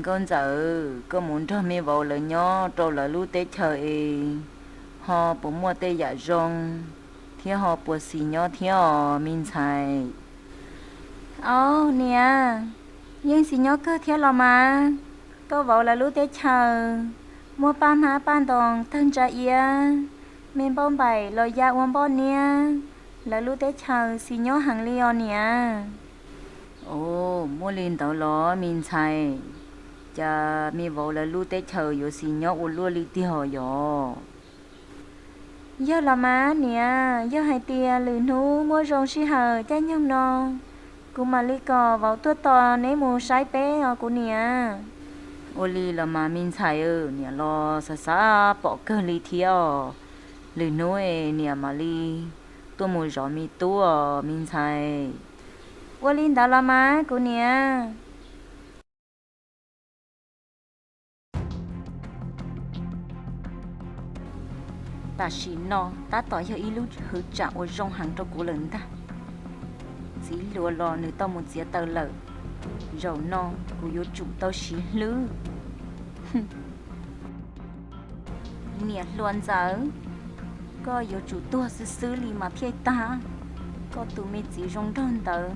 Nkauj ntxawm, koj mus nrog me vauv lawv nyob rau lawv lub teb chaws es ho puas muaj tej yam zoo thiab ho puas xis nyob thiab os me ntxhais? Au niam, yeej xis nyob kawg thiab los mas. Koj vauv lawv lub teb chaws muaj paj hmab paj ntoos tawg ntsa iab, me npauj npaim los ya ua npoj niab, lawv lub teb chaws xis nyob heev li os niam. Au, muaj li ntawd los me ntxhais, cas me vauv lawv lub teb chaws yuav xis nyob ua luaj li tiag yog? Yog los mas niam, yog hais tias lwm hnub muaj zoo sij hawm caij nyoog no, kuv mam li kom vauv tuaj tos neb mus saib peb os kuv niam. Ua li los mas me ntxhais, niam los xav xav pom kawg li thiab os. Lwm hnub niam mam li tuaj mus zov me tub os me ntxhais. Ua li ntawd los mas kuv niam. Tam sim no tab tom yog ib lub hwv tsam uas zoo heev rau kuv lawm ntag. Txiv hluas los nws tau mus txiav taws lawm, zaum no kuv yuav tsum tau siv hlwb. Niam hluas ntxawm, koj yuav tsum tuag xwb xwb li mas thiaj tag. Koj tus me txiv zoo nraug ntawd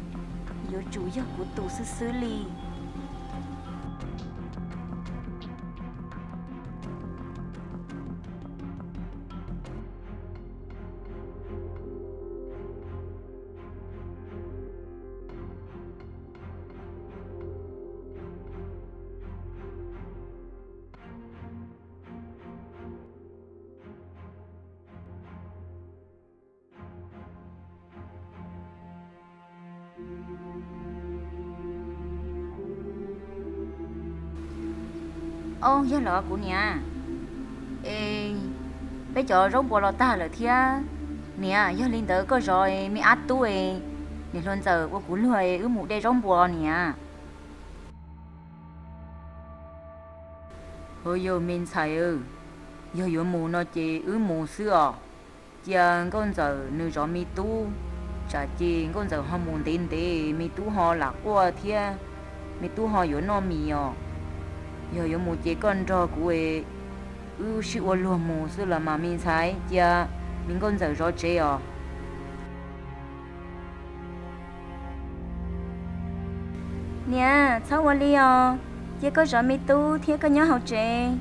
yuav tsum yog kuv tus xwb xwb li. Au, yog los kuv niam. Es peb cov zaub npua los tag lawm thiab. Niam, yog li ntawd koj zov me ab tub es niam hluas ntxawm ua kuv luag es wb mus de zaub npua niam. Hov yog me ntxhais, yog yuav mus no ces wb mus xwb os. Cia nkauj ntxawm nws zov me tub, tsam ces nkauj ntxawm ho mus ntev ntev me tub ho lam quaj thiab, me tub ho yuav noj mis os. Yog yuav mus ces koj nrog kuv, wb sib ua luag mus xwb los mas me ntxhais, cia me nkauj ntxawm zov tsev os. Niam, txhob ua li os, cia koj zov me tub thiab koj nyob hauv tsev,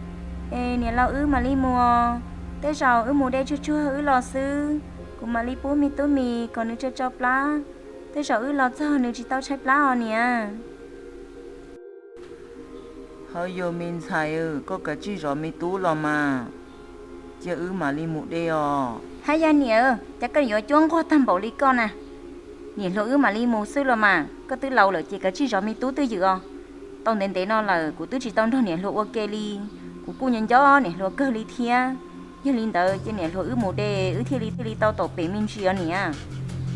es niam laus wb mam li mus os. Tej zaum wb mus de tsuag tsuag wb los xwb, kuv mam li pub me tub mis kom nws tso tso plab. Tej zaum wb los txog nws tsis tau tshaib plab os niam. Hov yog me ntxhais, koj kav tsij zov me tub los mas, cia wb mam li mus de os. Hab yog niam, cas koj yuav cuab nquag tag npaum li koj na? Niam hluas wb mam li mus xwb los mas, koj twb laus lawm ces kav tsij zov me tub twj ywm os. Tau ntev ntev no lawm kuv twb tsis tau nrog niam hluas ua ke li, kuv kuj nco nco niam hluas kawg li thiab. Yog li ntawd cia niam hluas wb mus de, wb thiaj li thiaj li tau taum pem me ntsis os niam.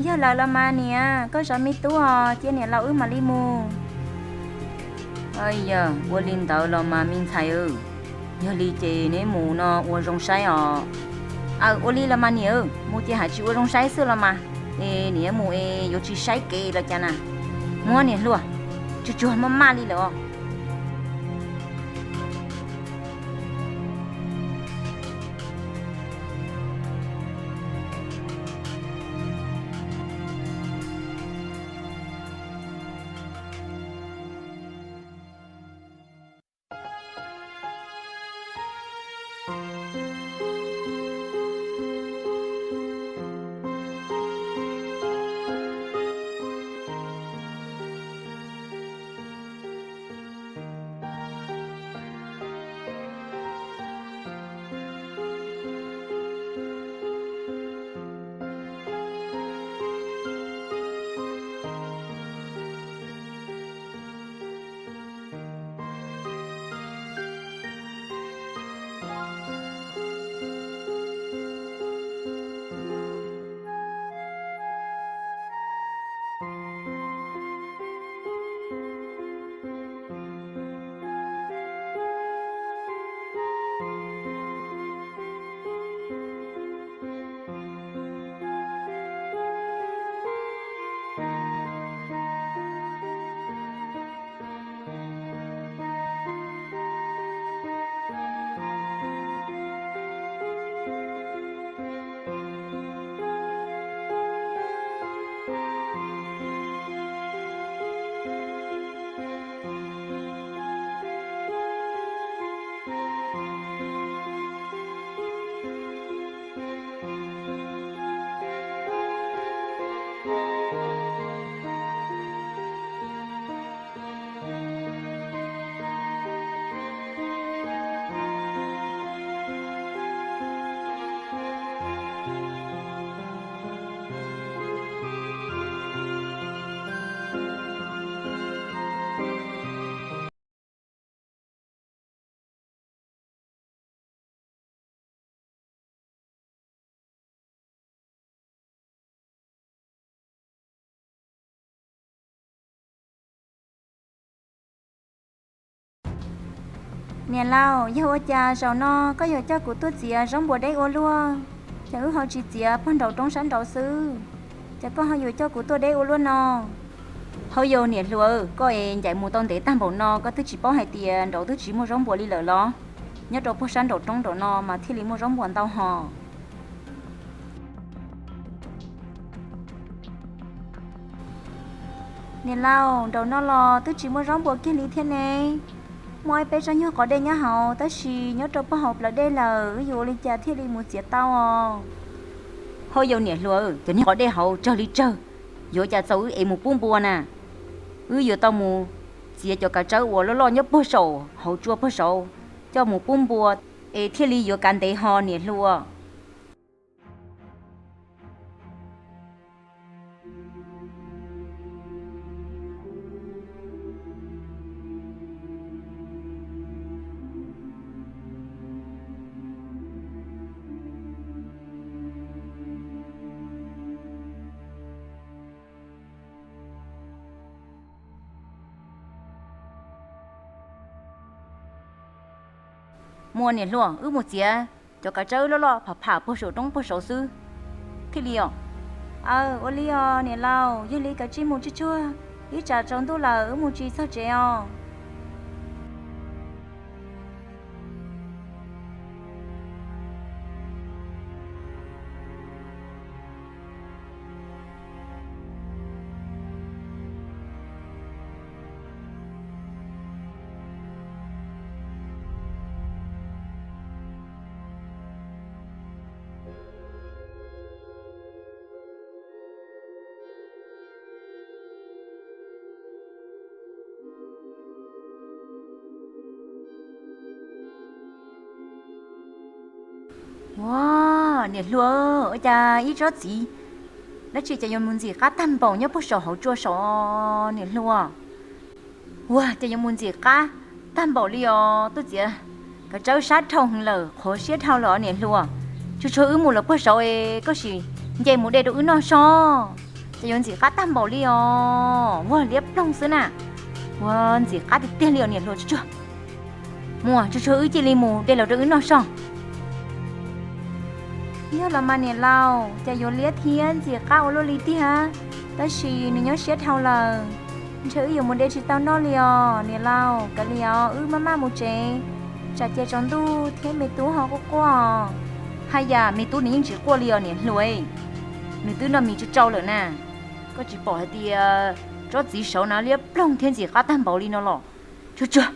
Yog lawm los mas niam, koj zov me tub os, cia niam laus wb mam li mus. Yog ua li ntawd los mas me ntxhais, yog li ces neb mus no ua zoo saib os. Aw, ua li los mas niam, mus ces hais tsis ua zoo saib xwb los mas, es niam mus es yuav tsis saib kev los cas na. Muab niam hluas, tsuag tsuag maj maj li lawm os. Niam laus, yog ua cas zaum no koj yuav coj kuv tuaj txiav zaub npua deb ua luaj, ces wb ho tsis txiav pog nraum roob sab nraud xwb, ces koj ho yuav coj kuv tuaj deb ua luaj no? Hauj yau niam hluas, koj es ncaim mus tau ntev tag npaum no koj twb tsis paub hais tias nraud twb tsis muaj zaub npua li lawm los? Nyob rau pog sab nraum roob nraum no mas thiaj li muaj zaub npua ntau hos. Niam laus, nraum no los twb tsis muaj zaub npua kiag li thiab ne. Muaj ib peb tsob nyuag qos dej nyob hauv, tab sis nyob rau pog hauv plawv dej lawm, wb yuav ua li cas thiaj li mus txiav tau os? Hauj yau niam hluas, cov niag qos dej hauv tsawg li tsawg, yuav cas txaus wb es mus pub npua na. Wb yuav tau mus txiav cov kav tsawb uas loj loj nyob pog saum hauv tsua pog saud coj mus pub npua, es thiaj li yuav kav ntev ho niam hluas. Mus niam hluas, wb mus txiav cov kav tsawb loj loj pham pham pog saum roob pog saud xwb thiaj li os. Aw, ua li os niam laus, yog li kav tsij mus tsuag tsuag, ib tsam tsaus ntuj lawm wb mus tsis txog tsev os. Ua, niam hluas, ua cas ib tsob txiv dab tsi cas yuav mus ntxim qab tag npaum nyob puag saum hauv tsua saud niam hluas? Ua, cas yuav mus ntxim qab tag npaum li os? Tuaj txiav kav tsawb sab dhau heev lawm, qhuav siab dhau lawm niam hluas. Tsuag tsuag wb mus lawm puag saud es koj sim nce mus de rau wb noj so. Cas yuav ntxim qab tag npaum li os? Ua, liab ploog xwb na. Ua, ntxim qab tiag tiag li os niam hluas, tsuag tsuag. Muaj, tsuag tsuag wb cia li mus de los rau wb noj so. Yog los mas niam laus, cas yuav liab thiab ntxim qab ua luaj li tiag, tab sis nws nyob siab dhau lawm, ntshe wb yuav mus de tsis tau noj li os niam laus. Kav liam os, wb maj maj mus tsev, tsam ces tsaus ntuj thiab me tub ho quaj quaj. Ha yam me tub nws yeej tsis quaj li os niam hluas, nws twb noj mis tsau tsau lawm na. Koj tsis pom hais tias tsob txiv saud na liab ploog thiab ntxim qab tag npaum li no los? Tsuag tsuag,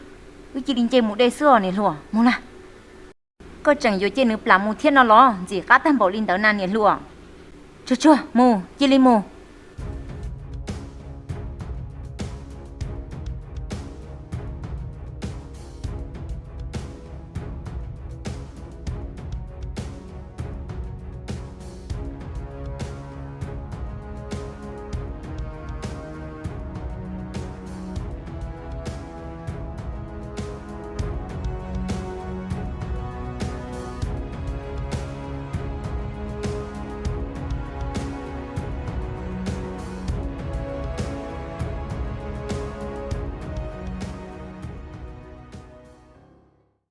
wb cia li nce mus de xwb os niam hluas, mus na. Koj tseem yuav cia nws plam mus thiab no los? Ntxim qab tag npaum li ntawd na niam hluas. Tsuag tsuag, mus, cia li mus.